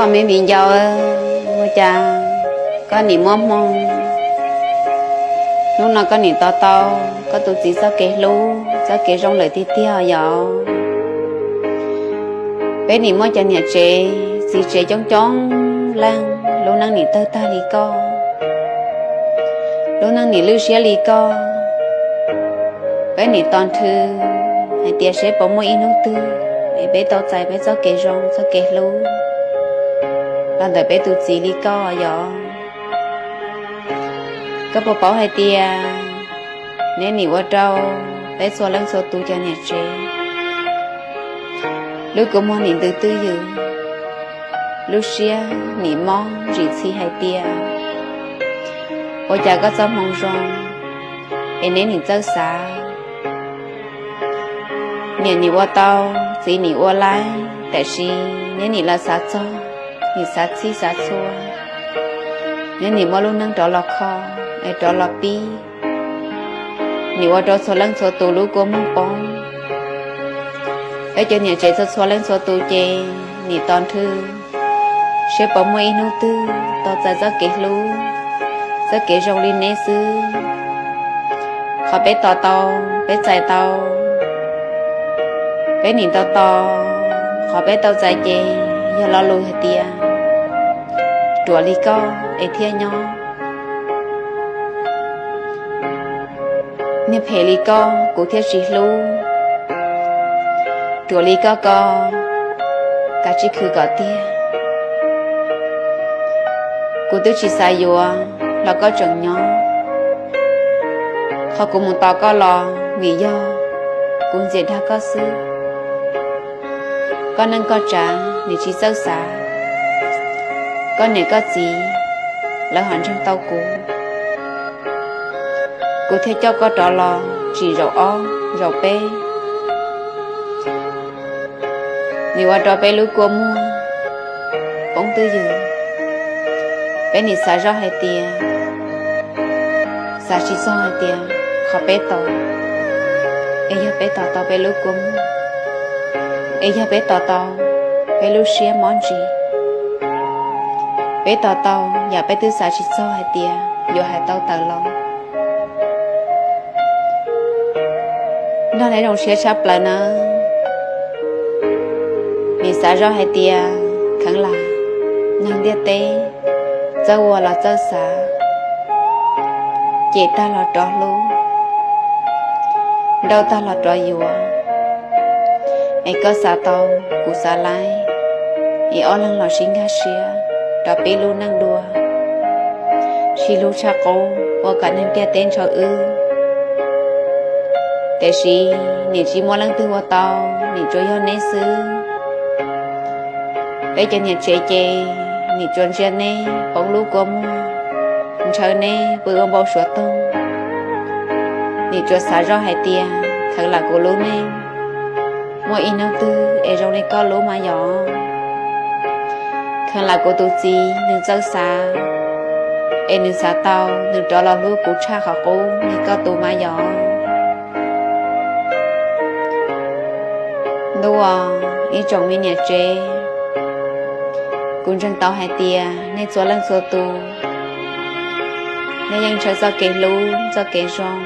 Koj me viv ncaus, ua cas koj nim muaj hmoo, hnub no koj nim to tau koj tus txiv txoj kev hlub txoj kev zoo lawm tiag tiag yom? Peb nim muaj cov niam tsev txiv tsev coob coob leej, lub neej nim tawg tag li koj, lub neej nim lwj siab li koj. Peb nim tos nrhw hais tias seb puas muaj ib hnub twg es peb tau txais peb txoj kev zoo txoj kev hlub los ntawm peb tus txiv li koj yom? Koj puas paub hais tias neb nim ua rau peb txhua leej txhua tus cov niam tsev, lub kua muag nim ntws twj ywm, lub siab nim mob ntsim txhi hais tias ua cas koj txoj hmoo zoo es neb nim txawj xav. Niam nim ua tau, txiv nim ua laib, tiam sis neb nim los xav txog, nim xav txhij xav txhua, neb nim muab lub neej rov los kho es rov los pib, nim ua rau txhua leej txhua tus lub kua muag poob. Peb cov niam tsev txhua txhua leej txhua tus ces nim tos nrhw seb puas muaj ib hnub twg tau txais txoj kev hlub txoj kev zoo li neb xwb. Qhov peb tos tau, peb txais tau, peb nim tos tos, qhov peb tau txais ces yog lo lus hais tias ruam li koj es thiaj nyob, niag phem li koj kuv thiaj tsis hlub, ruam li koj ko kav tsij khwv kom tiag. Kuv twb tsis xav yuav los koj tseem nyob, qhov kuv mus tos koj los vim yog kuv ntxias dag koj xwb. Koj neej koj tsav nim tsis txawj xav, koj niam koj txiv lawv ho ntseeg tau kuv, kuv thiaj coj koj rov los tsim zaum ob zaum peb. Nim ua rau peb lub kua muag poob twj ywm, peb nim xav zoj hais tias, xav tsis txog hais tias qhov peb tos, es yog peb tos tau peb lub kua muag, es yog peb tos tau peb lub siab mob ntsis, peb tos tau yam peb twb xav tsis txog hais tias yuav hais tau tawm los. Nrog neb zoo siab tshaj plaws nawb. Nim xav zoj hais tias kheev lam neeg ntiaj teb txawj ua los txawj xav, cem tag los rov hlub, nrauj tag los rov yuav. Es koj xav tau, kuv xav laib, es ob leeg los sib nkag siab rov pib lub neej dua, sib hlub tshaj qub ua kom neeg ntiaj teb ntshaw wb. Tiam sis nim tsis muaj leej twg ua tau, nim tsuas yog neb xwb. Peb cov niam tsev ces nim tsuas ntsia neb poob lub kua muag, ntshaw neb pw ua npau suav toog. Nim tsuas xav zoj hais tias kheev lam kuv lub neej muaj ib hnub twg es zoo li koj lub mas yog. Kheev lam kuv tus txiv nws txawj xav, es nws xav tau nws rov los hlub kuv tshaj qhov qub li koj tus mas yog. Ntuj aw, ib tsoom me niam tsev, kuv ntseeg tau hais tias nej txhua leej txhua tus, nej yeej ntshaw txoj kev hlub txoj kev zoo,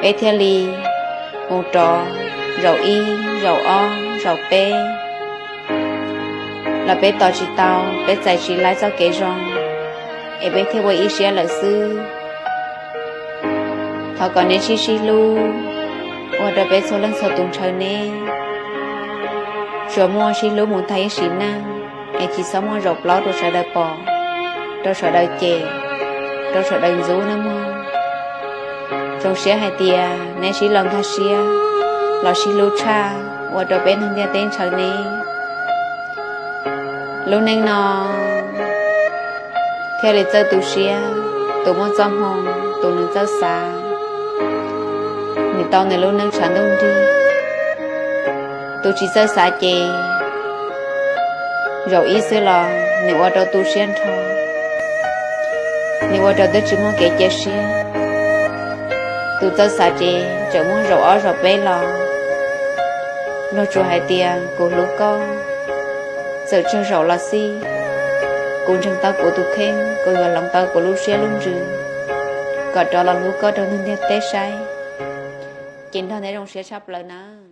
peb thiaj li mus rov zaum ib zaum ob zaum peb los peb tos tsis tau, peb txais tsis laib txoj kev zoo, es peb thiaj ua ib siab lawm xwb. Thov kom neb sib sib hlub, ua rau peb txhua leej txhua tus ntshaw neb. Tsuas muaj sib hlub mus tag ib sim neej, es tsis txhob muaj zaum plaub rau sawv daws pom, rau sawv daws cem, rau sawv daws ntxub nawb mog. Zoo siab hais tias neb sib los nkag siab, los sib hlub tshaj, ua rau peb neeg ntiaj teb ntshaw neb. Lub neej no thiaj li txawj tu siab, tus muaj txoj hmoo, tus nws txawj xav, nws tau nws lub neej tshav ntuj nrig. Tus tsis txawj xav ces zaum ib xwb los nws ua rau tu siab nrho, nws ua rau twb tsis muaj kev cia siab. Tus txawj xav ces tseem muaj zaum ob zaum peb los luag tsuas hais tias kuv hlub koj, Txawm tsaug zaum los xij, kuv ntseeg tau kuv tus kheej, kuv yuav hloov tau kuv lub siab lub ntsws kom rov los hlub koj rau neeg ntiaj teb saib. Ces nrog nej zoo siab tshaj plaws na.